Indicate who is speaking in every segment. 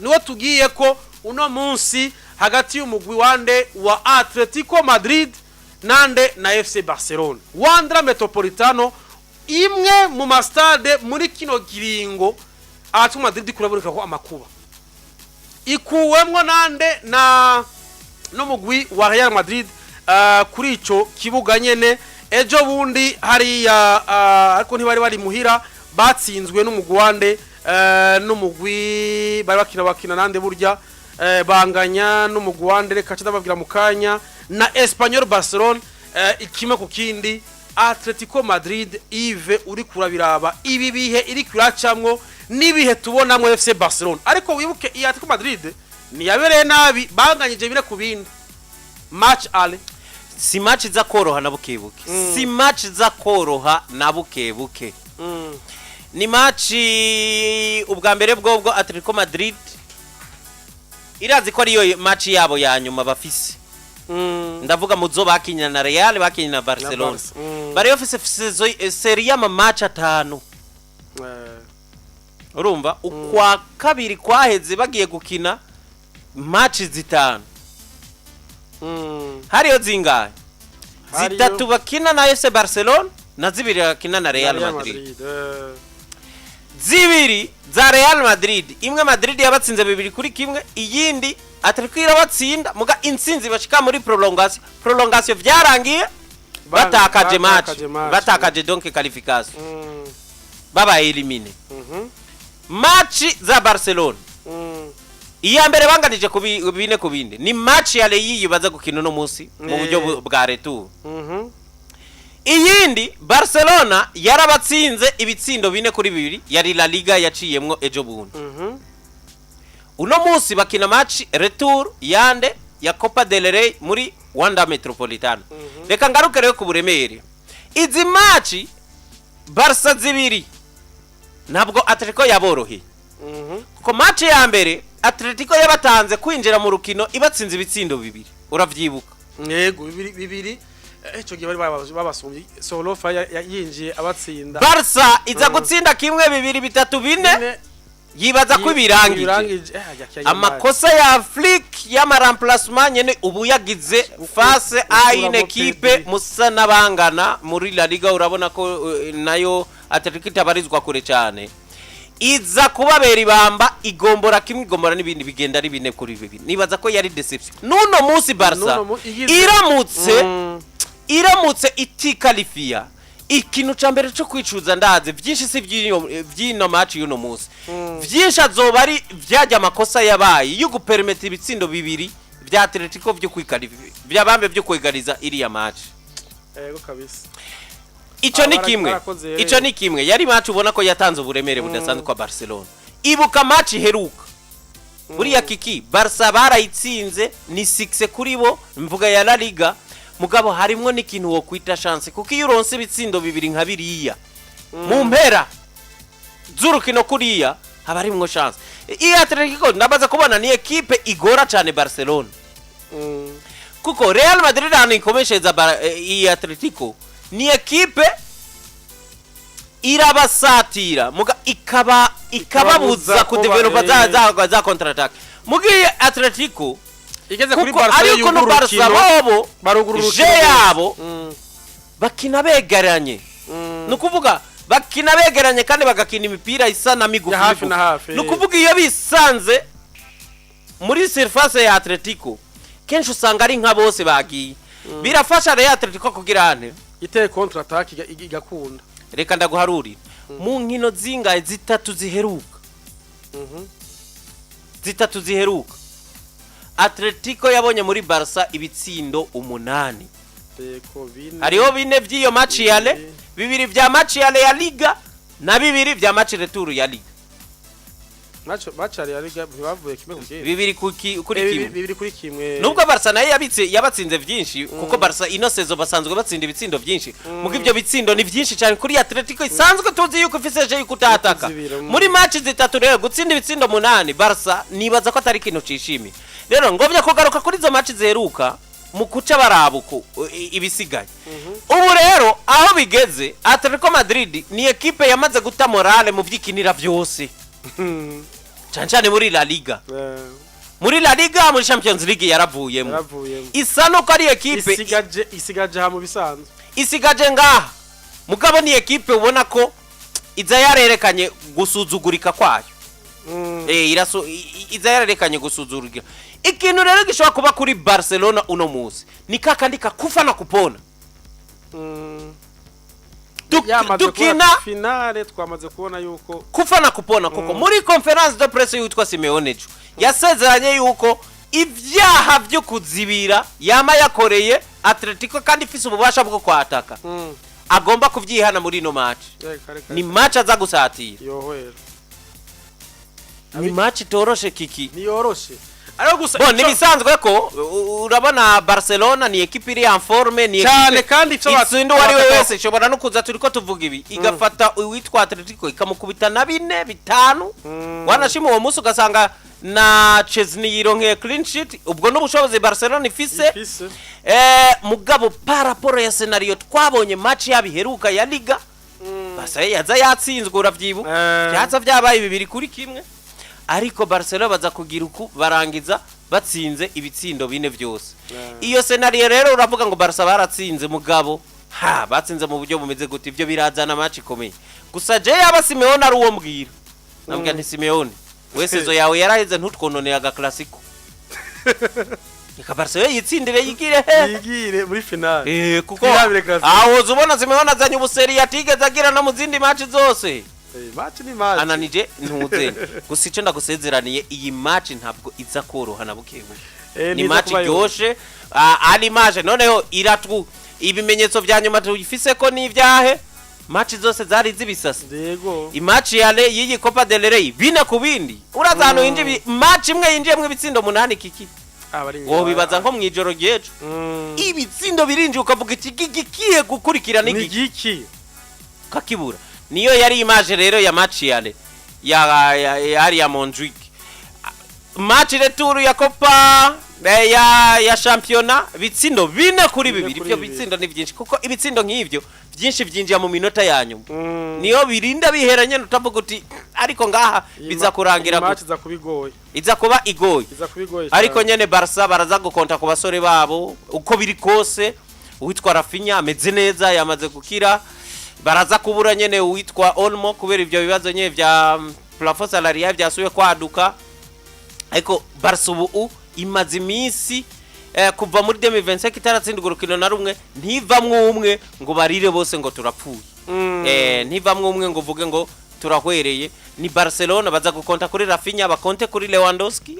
Speaker 1: Niwo tugiye ko uno munsi hagati y'umugwi wande wa Atletico Madrid nande na FC Barcelona. Wanda Metropolitano, imwe mu mastade muri kino kiringo Atletico Madrid kuraboneka ko amakuba ikuwemwo nande na n'umugwi wa Real Madrid kuri ico kibuga nyene ejo bundi hariya, ariko ntibari bari muhira, batsinzwe n'umugwi wande, n'umugwi bari bakina nande burya, banganya n'umugwi wande, reka ndababwira mu kanya, na Espanyol Barcelona, ikimwe ku kindi. Atletico Madrid, Yves, uri kurabiraba ibi bihe iri kuracamwo n'ibihe tubonamwo FC Barcelona, ariko wibuke iyi Atletico Madrid niyabereye nabi, banganyije 4-4 match aller.
Speaker 2: Si match iza koroha na bukebuke, si match iza koroha na bukebuke. Ni match ubwa mbere bwobwo Atletico Madrid irazi ko ariyo match yabo ya nyuma bafise. Ndavuga mu zo bakinya na Real, bakinya na Barcelona.
Speaker 1: Barca.
Speaker 2: Bari bafise série y'ama match atanu. Urumva ukwa kabiri kwaheze bagiye gukina match zitanu. Hariyo zingahe? Zitatu bakina na FC Barcelona na zibiri bakina na Real Madrid. Zibiri za Real Madrid, imwe Madrid yabatsinze 2-1, iyindi Atletico irabatsinda, muga intsinzi bashika muri prolongation, prolongation vyarangiye batakaje match.
Speaker 1: Batakaje match.
Speaker 2: Batakaje donc qualification, babaye éliminé. Match za Barcelona, iya mbere banganije ku 4-4, ni match ya Real baza gukina uno munsi mu buryo bwa retour. Iyindi Barcelona yarabatsinze ibitsindo 4-2, yari La Liga yaciyemwo ejo bundi. Uno munsi bakina match retour yande ya Copa del Rey muri Wanda Metropolitano. Reka ngaruke rero ku buremere izi match Barca zibiri, ntabwo Atletico yaboroheye, kuko match ya mbere Atletico yabatanze kwinjira mu rukino ibatsinze ibitsindo bibiri, uravyibuka?
Speaker 1: Yego, bibiri bibiri. Ico gihe bari babasumbye, Solofa yinjiye abatsinda.
Speaker 2: Barca iza gutsinda kimwe, bibiri, bitatu, bine,
Speaker 1: bine,
Speaker 2: yibaza ko ibirangije.
Speaker 1: Ibirangije.
Speaker 2: Amakosa ya Flick y'amaremplacement nyene ubu yagize face à une
Speaker 1: gukuramo
Speaker 2: équipe
Speaker 1: Pedri.
Speaker 2: Musa n'abangana muri La Liga, urabona ko nayo Atletico itabarizwa kure cyane, iza kubabera ibamba, igombora kimwe, igombora n'ibindi, bigenda ari 4-2. Nibaza ko yari déception. N'uno munsi Barca
Speaker 1: N'uno igize-
Speaker 2: iramutse iramutse itikalifiya, ikintu ca mbere co kwicuza, ndaze vyinshi si vy'ino match y'uno munsi, vyinshi azoba ari vyajya amakosa yabaye yo gupermeta ibitsindo bibiri vya Atletico vyo kwikalifiya, vyabambe vyo kwegariza iriya match.
Speaker 1: Yego kabisa.
Speaker 2: Ico
Speaker 1: Ah,
Speaker 2: ni kimwe.
Speaker 1: barakoze rero.
Speaker 2: Ico ni kimwe, yari match ubona ko yatanze uburemere budasanzwe kwa Barcelona. Ibuka match iheruka buriya kiki Barca barayitsinze, ni 6 kuri bo, mvuga ya La Liga, mugabo harimwo n'ikintu wo kwita chance, kuko iyo uronse ibitsindo bibiri nka biriya mu mpera z'urukino kuriya, haba harimwo chance. Iyi Atletico ndabaza kubona ni ekipe igora cyane Barcelona, kuko Real Madrid ahantu ikomesheza iyi Atletico ni ekipe irabasatira, muga ikaba ikababuza
Speaker 1: ikababuza kuba
Speaker 2: kudevelopa za contre attaque, mugiye Atletico
Speaker 1: igeze kuri
Speaker 2: kuko
Speaker 1: Barca
Speaker 2: ariko no
Speaker 1: yugura
Speaker 2: Barca
Speaker 1: urukino,
Speaker 2: bobo
Speaker 1: barugura
Speaker 2: je
Speaker 1: urukino.
Speaker 2: yabo bakina begeranye, ni ukuvuga bakina begeranye kandi bagakina imipira isa na migufi
Speaker 1: Ya hafi
Speaker 2: migufi.
Speaker 1: Na hafi.
Speaker 2: Ni ukuvuga iyo bisanze muri surface ya Atletico, kenshi usanga ari nka bose bagiye, birafasha rero Atletico kugira ane
Speaker 1: iteye contre attaque igakunda.
Speaker 2: Reka ndaguharurira mu nkino zingahe, zitatu ziheruka, zitatu ziheruka, Atletico yabonye muri Barca ibitsindo umunani.
Speaker 1: Yego, bine.
Speaker 2: Hariho bine by'iyo match yale,
Speaker 1: bibiri.
Speaker 2: Bibiri vya match aller ya Liga na bibiri vya match retour ya Liga.
Speaker 1: Match ya Liga ntibavuye 1-1?
Speaker 2: Bibiri kuri kimwe.
Speaker 1: 2-1.
Speaker 2: Nubwo Barca nayo yabitse yabatsinze vyinshi, kuko Barca ino saison basanzwe batsinda ibitsindo vyinshi, mugo ivyo bitsindo ni vyinshi cyane kuri Atletico isanzwe tuzi yuko ifise jeu yuko utataka.
Speaker 1: Kuzibira,
Speaker 2: Muri match zitatu rero gutsinda ibitsindo munani Barca, nibaza ko atari ikintu cishimiye. Rero ngomye kugaruka kuri izo match ziheruka mu kuca barabuku ibisigaye. Ubu rero aho bigeze, Atletico Madrid ni ekipe yamaze guta morale mu vyikinira vyose. Cyane cyane muri La Liga. Muri La Liga, muri Champions League yaravuyemo.
Speaker 1: Yaravuyemo.
Speaker 2: Isa nuko ari ekipe
Speaker 1: isigaje ha mu bisanzwe.
Speaker 2: Isigaje ngaha, mugabo ni ekipe ubona ko iza yarerekanye gusuzugurika kwayo. Iza yarerekanye gusuzugurika. Ikintu rero gishobora kuba kuri Barcelona uno munsi ni kakandi kakufa na kupona.
Speaker 1: Yamaze
Speaker 2: Dukina
Speaker 1: kubona finale, twamaze kubona yuko
Speaker 2: kufa na kupona, kuko muri conférence de presse yitwa Simeone ejo yasezeranye yuko ibyaha byo kuzibira yama yakoreye Atletico kandi ifise ububasha bwo kwataka, agomba kuvyihana muri ino match.
Speaker 1: Reka, reka,
Speaker 2: Ni
Speaker 1: reka.
Speaker 2: match aza gusatira.
Speaker 1: Yohera.
Speaker 2: Ni match itoroshe, Kiki.
Speaker 1: Niyoroshe, ariko gusa
Speaker 2: Bon, nibisanzwe ko urabona Barcelona ni ekipe iri en forme, ni
Speaker 1: Cyane,
Speaker 2: ekipe
Speaker 1: kandi icyo
Speaker 2: itsinda uwo ari we wese. Ishobora no kuza, turiko tuvuga ibi, igafata uwitwa Atletico ikamukubita na bine, bitanu. Wanashima uwo munsi ugasanga na Szczesny yironkeye clean sheet. Ubwo n'ubushobozi Barcelona ifise.
Speaker 1: Ifise.
Speaker 2: Mugabo par rapport ya scénario twabonye match yabiheruka ya Liga, Barca yaza yatsinzwe, uravyibuka? Byaza byabaye 2-1, ariko Barcelona baza kugira uku barangiza batsinze ibitsindo bine byose. Iyo scénario rero uravuga ngo Barca baratsinze, mugabo ha batsinze mu buryo bumeze gute? Ibyo birazana match ikomeye. Gusa je yaba Simeone ari uwo mbwira, nabwira nti: "Simeone, we saison yawe yaraheze, ntutwononeye aga Clasico. Reka Barcelona yitsindire, yigire he."
Speaker 1: Yigire muri finale.
Speaker 2: Kuko
Speaker 1: Twirabire Clasico.
Speaker 2: aho ubona Simeone azanye ubuseri atigeze agira no mu zindi match zose.
Speaker 1: Match ni match.
Speaker 2: Ananije ntuze gusa icyo ndagusezeraniye, iyi match ntabwo iza koroha na buke buke. Ni
Speaker 1: Niza
Speaker 2: match
Speaker 1: kuba
Speaker 2: iryoshe. Ari match noneho iratu ibimenyetso vya nyuma tuyifise ko ni ibyahe match zose zari zibisasa. Imatch ya le y'iyi Copa del Rey, 4-2. Uraza ahantu yinjiye match imwe yinjiyemwo ibitsindo 8, Kiki.
Speaker 1: Aba ari
Speaker 2: Wobibaza nko mw'ijoro ry'ejo, ibitsindo birinjiye, ukavuga iki gigiye gukurikirana,
Speaker 1: Ni
Speaker 2: iki
Speaker 1: giki?
Speaker 2: Kakibura. Niyo yari image rero ya match yale ya Montjuic. Match retour ya Copa ya championnat, bitsindo bine kuri
Speaker 1: Bine
Speaker 2: bibiri.
Speaker 1: kuri
Speaker 2: Ibyo
Speaker 1: bibiri.
Speaker 2: bitsindo ni byinshi, kuko ibitsindo nk'ivyo byinshi byinjira mu minota ya nyuma. Niyo birinda bihera nyene, utavuga uti ariko ngaha biza kurangira
Speaker 1: Iyi match
Speaker 2: gute?
Speaker 1: iza kuba igoye.
Speaker 2: Iza kuba igoye.
Speaker 1: Iza kuba igoye
Speaker 2: Ariko
Speaker 1: cyane.
Speaker 2: nyene Barca baraza gukonta ku basore babo uko biri kose. Uwitwa Raphinha ameze neza, yamaze gukira. Baraza kubura nyene uwitwa Olmo kubera ivyo bibazo nyene vya plafond salarial byasubiye kwaduka. Ariko Barca ubu imaze iminsi, kuva muri 2025 itaratsinda urukino na rumwe. Ntivamwo umwe ngo barire bose ngo turapfuye. Ntivamwo umwe ngo uvuge ngo turahwereye. Ni Barcelona, baza gukonta kuri Raphinha, bakonte kuri Lewandowski,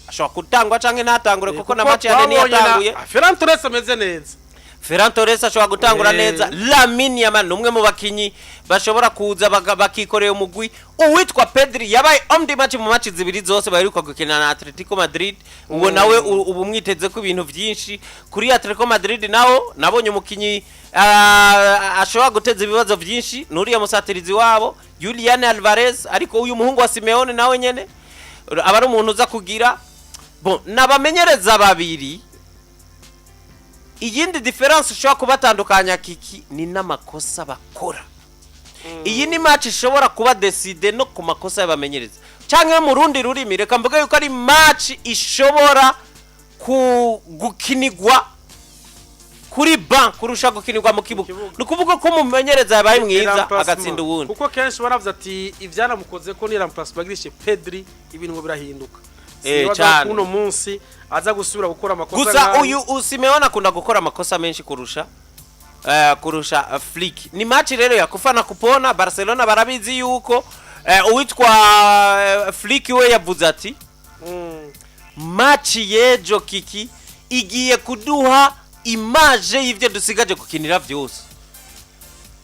Speaker 2: ashobora gutangwa canke ntatangure, kuko na match ya Reni
Speaker 1: twabonye na
Speaker 2: yatanguye.
Speaker 1: Ferran Torres ameze neza.
Speaker 2: Ferran Torres ashobora gutangura neza. Lamine Yamal ni umwe mu bakinyi bashobora kuza bakikorera umugwi. Uwitwa Pedri yabaye homme du match mu match zibiri zose baheruka gukina na Atletico Madrid. Uwo nawe ubu mwiteze ko ibintu byinshi kuri Atletico Madrid. Nawo nabonye umukinyi ashobora guteza ibibazo byinshi nuriya musatirizi wabo Julian Alvarez. Ariko uyu muhungu wa Simeone nawe nyene aba ari umuntu uza kugira bon. Nabamenyereza babiri, iyindi différence ishobora kubatandukanya, Kiki, ni n'amakosa bakora. Iyi ni match ishobora kuba décidée no ku makosa y'abamenyereza, cyangwa mu rundi rurimi reka mvuge yuko ari match ishobora ku gukinigwa kuri banc kurusha gukinirwa mu kibuga.
Speaker 1: Kibuga.
Speaker 2: Ni ukuvuga ko umumenyereza yabaye mwiza
Speaker 1: Remplacement.
Speaker 2: agatsinda uwundi.
Speaker 1: Kuko kenshi baravuze ati ivyanamukoze ko ni remplacement bagirishe Pedri, ibintu ngo birahinduka. Sinibaza
Speaker 2: Cane.
Speaker 1: ko uno munsi aza gusubira gukora amakosa
Speaker 2: Gusa
Speaker 1: nk'ayo.
Speaker 2: uyu Simeone akunda gukora amakosa menshi kurusha Flick. Ni match rero ya kufa na kupona. Barcelona barabizi yuko uwitwa Flick we yavuze ati match y'ejo, Kiki, igiye kuduha image y'ivyo dusigaje gukinira vyose.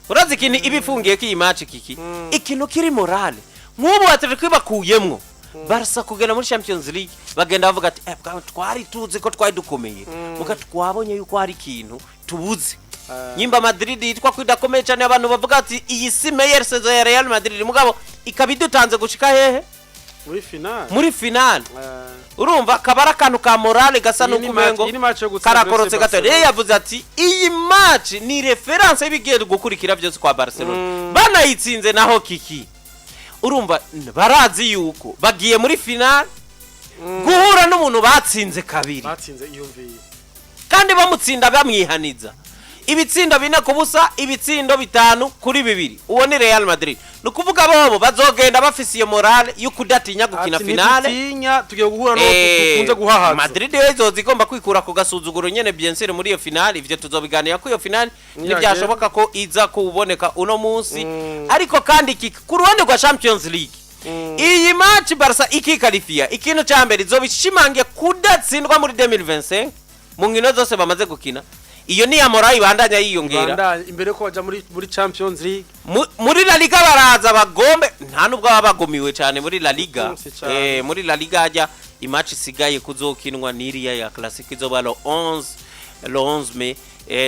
Speaker 2: Urazi ikintu iba ifungiye ko iyi match, Kiki? Ikintu kiri morale. Nk'ubu Atletico bakuyemwo Barca kugenda muri Champions League, bagenda bavuga ati: "Bwa twari tuzi ko twari dukomeye, muga twabonye yuko hari ikintu tubuze." Nyimba Madrid yitwa ko idakomeye cyane, abantu bavuga ati iyi si meilleure saison ya Real Madrid, mugabo ikaba idutanze gushika hehe?
Speaker 1: Muri finale.
Speaker 2: Muri finale. Urumva kaba ari akantu ka morale gasa
Speaker 1: Iyi ni
Speaker 2: n'ukumengo
Speaker 1: iyi ni match yo gutsinda
Speaker 2: karakorotse
Speaker 1: FC
Speaker 2: gato. Rero
Speaker 1: Barcelona.
Speaker 2: yavuze ati iyi match ni référence y'ibigiye gukurikira byose kwa Barcelona. Banayitsinze naho, Kiki, Urumva barazi yuko bagiye muri finale guhura n'umuntu batsinze kabiri,
Speaker 1: Batsinze, iyumviye.
Speaker 2: kandi bamutsinda bamwihaniza ibitsindo 4-0, ibitsindo 5-2. Uwo ni Real Madrid. Ni ukuvuga bobo bazogenda bafise iyo morale yo kudatinya gukina
Speaker 1: Ati,
Speaker 2: finale.
Speaker 1: "Ntidutinya, tugiye guhura n'uwo dukunze guhahaza."
Speaker 2: Madrid rero izoza igomba kwikura ku gasuzuguro nyene, bien sûr, muri iyo finale. Ivyo tuzobiganira ko iyo finale ntibyashoboka ko iza kuboneka uno munsi. Ariko kandi iki ku ruhande rwa Champions League, iyi match Barca ikikalifiya, ikintu ca mbere izoba ishimangiye kudatsindwa muri 2025 mu nkino zose bamaze gukina. Iyo ni ya morale ibandanya yiyongera.
Speaker 1: Bandanye imbere ko baja muri Champions League.
Speaker 2: Muri La Liga baraza bagombe, nta nubwo baba bagumiwe cyane muri La Liga.
Speaker 1: Si cane.
Speaker 2: Muri La Liga hajya imatch isigaye kuzokinwa n'iriya ya Clasico, izoba le 11, le 11 mai,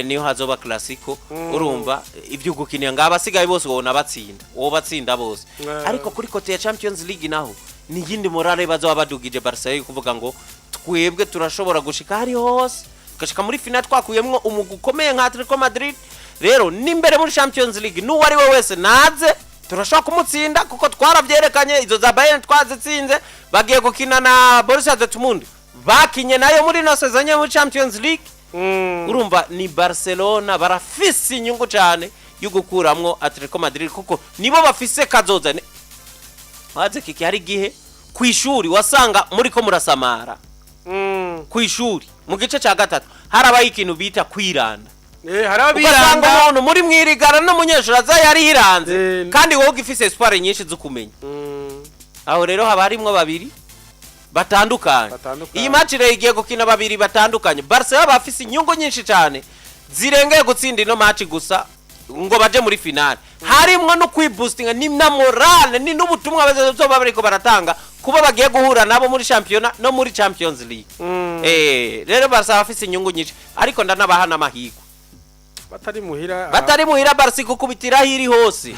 Speaker 2: niyo hazoba Clasico. Urumva ibyo gukinira ngaba abasigaye bose wona batsinda, wo batsinda bose. Ariko kuri côté ya Champions League naho ni yindi morale bazoba badugije Barca yo kuvuga ngo twebwe turashobora gushika hari hose, tugashika muri finale twakuyemwo umugwi ukomeye nka Atletico Madrid. Rero n'imbere muri Champions League, n'uwo ari we wese naze turashobora kumutsinda, kuko twaravyerekanye. Izo za Bayern twazitsinze. Bagiye gukina na Borussia Dortmund, bakinye nayo muri ino saison muri Champions League. Urumva ni Barcelona barafise inyungu cyane yo gukuramwo Atletico Madrid, kuko nibo bafise kazoza. Waze kiki, hari igihe ku ishuri wasanga muri ko murasamara ku ishuri mu gice cya gatatu harabaye ikintu bita kwiranda.
Speaker 1: Hari
Speaker 2: Ugasanga
Speaker 1: abiranda.
Speaker 2: umuntu muri mwirigara n'umunyeshuri aza yari yiranze, kandi wowe ugifise espoir nyinshi zo kumenya. Aho rero haba harimwo babiri batandukanye.
Speaker 1: Batandukanye.
Speaker 2: Iyi match rero igiye gukina babiri batandukanye. Barcelona bafise inyungu nyinshi cyane zirengeye gutsinda ino match gusa ngo baje muri finale, harimwo no kwiboostinga, ni na morale, ni n'ubutumwa bazoba bariko baratanga kuba bagiye guhura nabo muri championnat no muri Champions League. Rero Barca bafise inyungu nyinshi, ariko ndanabaha n'amahirwe.
Speaker 1: Batari muhira.
Speaker 2: Batari muhira, Barca gukubitiraho iri hose.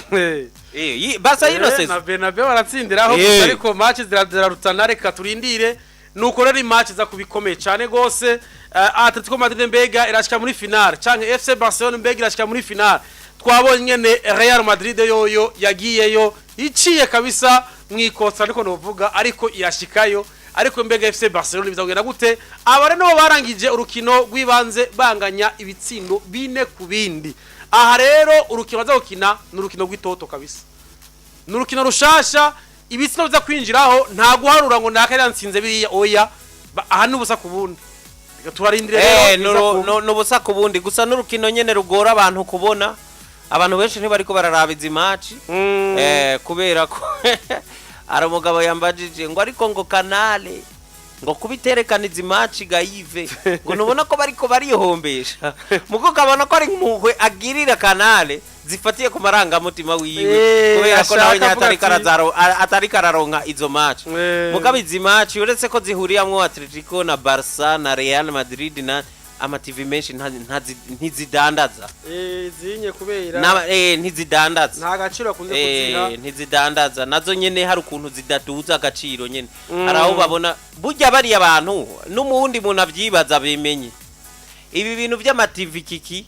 Speaker 2: Barca yino
Speaker 1: Na
Speaker 2: saison
Speaker 1: Bernabeu baratsindiraho gusa, ariko match zirarutana. Reka turindire. Nuko rero match za kubikomeye cyane gose. Atletico Madrid mbega irashika muri finale, canke FC Barcelona mbega irashika muri finale? Twabonye nyene Real Madrid yoyo yagiyeyo iciye kabisa mwikotsa, ariko novuga ariko irashikayo. Ariko mbega FC Barcelona bizagenda gute? Aba rero nibo barangije urukino rw'ibanze banganya ibitsindo 4-2. Aha rero urukino baza gukina ni urukino rw'itoto kabisa, ni urukino rushasha. Ibitsina biza kwinjiraho, nta guharura ngo naka yantsinze biriya, oya. Aha ni ubusa ku bundi. Reka tubarindire rero biza kuba.
Speaker 2: N'ubusa ku bundi gusa, n'urukino nyene rugora abantu kubona. Abantu benshi ntibariko bararaba izi match, kubera ko hari umugabo yambajije ngo ariko ngo Canal ngo kubiterekana izi match gayive, ngo ntubona ko bariko barihombesha? Muko kabona ko ari impuhwe agirira Canal zifatiye ku marangamutima wiwe, kubera ko nawe
Speaker 1: ashaka
Speaker 2: nyine
Speaker 1: avuga
Speaker 2: atariko atariko araronka izo match. Mugabo izi match, uretse ko zihuriyamwo Atletico na Barca na Real Madrid na ama TV menshi, ntizidandaza.
Speaker 1: Zinye kubera
Speaker 2: Ntizidandaza.
Speaker 1: Nta gaciro bakunze kuziha.
Speaker 2: Ntizidandaza nazo nyene, hari ukuntu zidaduza agaciro nyene. Hari aho babona burya bariya bantu n'umuwundi muntu avyibaza bimenye ibi bintu by'ama TV kiki,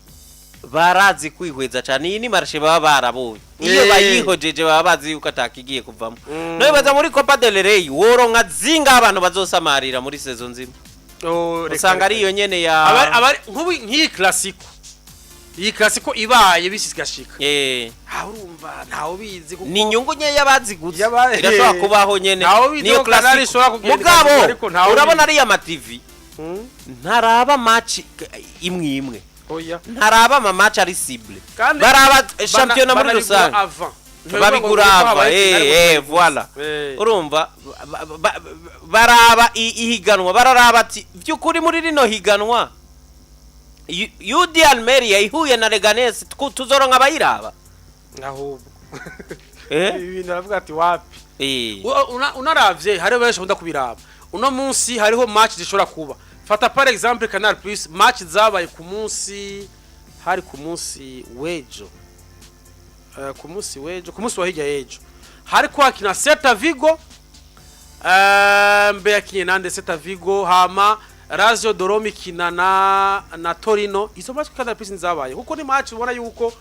Speaker 2: barazi kwihweza cyane. Iyi ni marché baba barabonye iyo bayihojeje, baba bazi yuko atakigiye kuvamo. None baza muri Copa del Rey woronka zinga abantu bazosamarira muri saison nzima?
Speaker 1: Oh, reka,
Speaker 2: Usanga
Speaker 1: reka.
Speaker 2: ari iyo nyene ya
Speaker 1: Nk'ubu nk'iyi Clasico, iyi Clasico ibaye bisigashika, urumva ntawe ubizi kuko
Speaker 2: Ni inyungu nkeya baziguze. Irashobora kubaho nyene.
Speaker 1: Ntawe ubizi
Speaker 2: Niyo
Speaker 1: ko Canal
Speaker 2: Clasico.
Speaker 1: ishobora kugenda
Speaker 2: Mugabo
Speaker 1: ikazigura, ariko ntawe
Speaker 2: urabona
Speaker 1: ubizi.
Speaker 2: ariya ma TV ntaraba match imwe imwe,
Speaker 1: Oya.
Speaker 2: ntaraba ama match ari cible,
Speaker 1: Kandi
Speaker 2: baraba shampiyona muri
Speaker 1: banabigura
Speaker 2: rusange.
Speaker 1: avant.
Speaker 2: Babigura ava, voilà. Urumva baraba ihiganwa, bararaba ati by'ukuri muri rino higanwa UD Almeria ihuye na Leganes, tuzoronka abayiraba.
Speaker 1: Ahubwo ibi bintu aravuga ati wapi. Unaravye hariho benshi bakunda kubiraba. Uno munsi hariho match zishobora kuba, fata par exemple Canal Plus, match zabaye ku munsi, hari ku munsi w'ejo, ku munsi w'ejo, ku munsi wa hirya y'ejo, hari kwakina Celta Vigo. Mbe yakinye nande Celta Vigo? Hama Lazio de Roma ikina na Torino. Izo match Canal Plus nzabaye, kuko ni match ubona yuko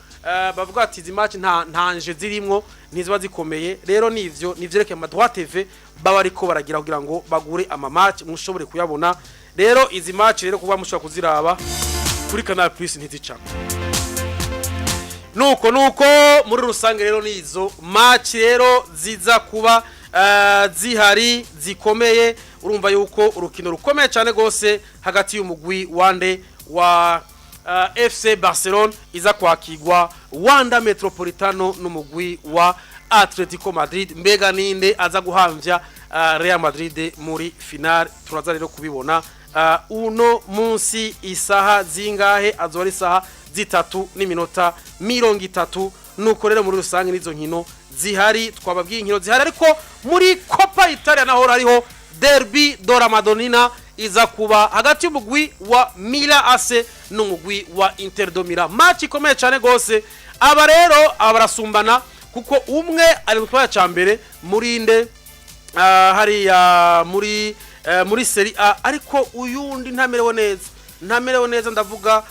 Speaker 1: bavuga ati izi match nta nje zirimwo, ntiziba zikomeye. Rero nivyo nivyerekeye ama droit TV baba ariko baragira kugira ngo bagure ama match mushobore kuyabona. Rero izi match rero kuba mushobora kuziraba kuri Canal Plus ntizicako. Nuko muri rusange rero nizo match rero ziza kuba zihari zikomeye. Urumva yuko urukino rukomeye cyane gose hagati y'umugwi wande wa FC Barcelona iza kwakigwa Wanda Metropolitano n'umugwi wa Atletico Madrid. Mbega ninde aza guhamvya Real Madrid muri finale? Turaza rero kubibona uno munsi isaha zingahe? Azoba ari isaha 3:30. Nuko rero muri rusange nizo nkino zihari, twababwiye inkino zihari. Ariko muri Coppa Italia naho hariho Derby della Madonnina iza kuba hagati y'umugwi wa Milan AC n'umugwi wa Inter de Milan, match ikomeye cyane gose. Aba rero aba barasumbana kuko umwe ari mu kibanza cya mbere muri nde hariya muri Serie A, ariko uyundi ntamerewe neza, ntamerewe neza. Ndavuga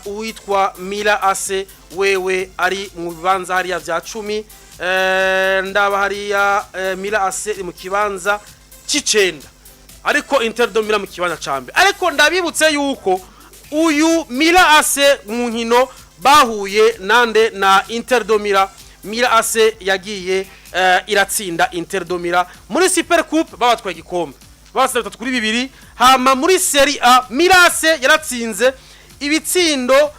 Speaker 1: uwitwa Milan AC, wewe ari mu bibanza hariya vya 10. Ndaba hariya Milan AC iri mu kibanza c'icenda, ariko Inter de Milan mu kibanza ca mbere. Ariko ndabibutse yuko uyu Milan AC mu nkino bahuye nande na Inter de Milan, Milan AC yagiye iratsinda Inter de Milan muri Super Coupe, babatwaye igikombe, batsinze 3-2. Hama muri Serie A Milan AC yaratsinze ibitsindo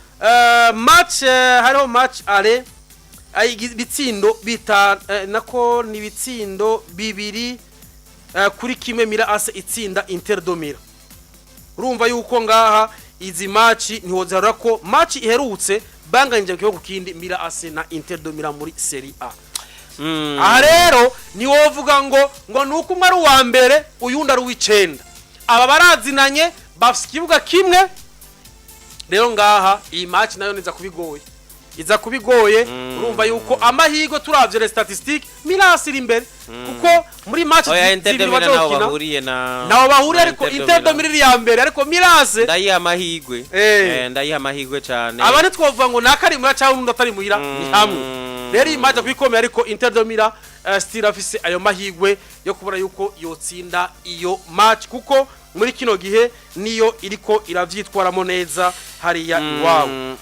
Speaker 1: match hariho match aller ibitsindo bita nako ni ibitsindo 2-1, Milan AC itsinda Inter de Milan. Urumva yuko ngaha izi match ntiwoziharura ko match iherutse banganyije ku kindi, Milan AC na Inter de Milan muri Serie A. Aha rero ntiwovuga ngo nuko umwe ari uwa mbere uyundi ari uw'icenda. Aba barazinanye, bafite ikibuga kimwe. Rero ngaha iyi match nayo niza kubigoye, iza kubigoye. Urumva yuko amahirwe, turavye les statistiques, Milan AC iri imbere kuko muri match
Speaker 2: Oya, Inter de
Speaker 1: zibiri
Speaker 2: Milan ntaho
Speaker 1: bazokina
Speaker 2: bahuriye na
Speaker 1: ntaho bahuriye
Speaker 2: na
Speaker 1: ariko
Speaker 2: Inter de
Speaker 1: Inter de
Speaker 2: Milan.
Speaker 1: Milan iri ya mbere, ariko Milan AC
Speaker 2: Ndayiha amahirwe. Ndayiha amahirwe cyane.
Speaker 1: Aba ntitwovuga ngo naka ari muhira cyangwa undi atari muhira, ni hamwe. Rero iyi match kuyikomeye, ariko Inter de Milan still afise ayo mahirwe yo kubona yuko yotsinda iyo match, kuko muri kino gihe niyo iriko iravyitwaramo neza hariya iwabo.